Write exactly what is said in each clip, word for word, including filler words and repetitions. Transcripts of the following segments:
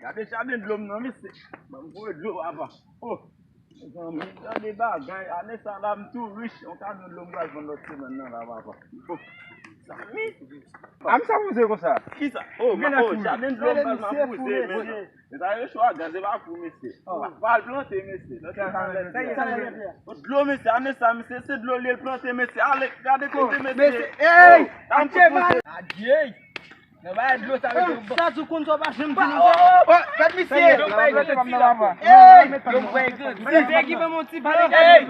Gade jaden dlo m nan, mesye. Ban m voye dlo, papa. Oh, mezanmi, gade bagay. Ane sa la, m tou rich. Yon kamyon dlo m pral vann lòt semèn nan la, papa. Oh, mezanmi. A, m sa wouze konsa. Kisa? Oh, ma, oh, jaden dlo m pral mapouze, men. Men sa yo chwa gaz, se pa fou, mesye. Oh. Pa, pa al plante, mesye. Lòt semèn nan, mesye. Oh, dlo, mesye, ane sa, mesye, se dlo li l plante, mesye. Ale, gade kote, mesye. Mesye, hey! Oh, atyèman. Adyey! Nan bagay dlo sa, mesye. Sa sou konn sa w pa janm di nou sa. Oh, gad misye. Hey! Yo bay grandi. Se ki ban m yon ti plan. Hey!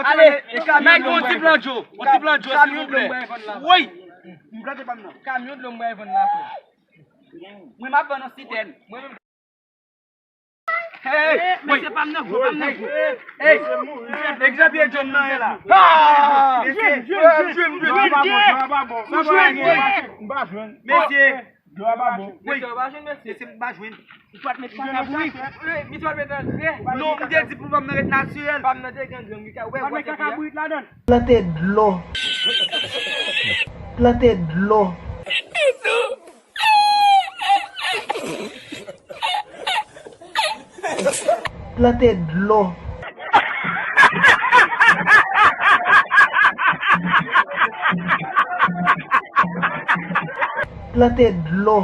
Ale, e kamyon dlo m bay vann la. Yon ti plan dlo, silvouplè. Woy! M plante pa m nan. Kamyon dlo m bay vann la, frè. Mwen m ap vann nan sitèn. Mwen menm. Hey, mesye, pa m nan gwo, pa m nan gwo. Hey, egzanp John nan ye la. Ah! Mesye, jwenn, jwenn, jwenn. Mesye, mesye, m pa jwenn, mesye. M pa jwenn. Ou pa t met kaka bourik. Misye pa t met angrè. Non, m te di pou pa m nan ret natirèl. Pa m nan te gen grenn, wi, ka wè, wè, kaka bourik ladan. Plante dlo. Plante dlo. Plante dlo. Plante dlo.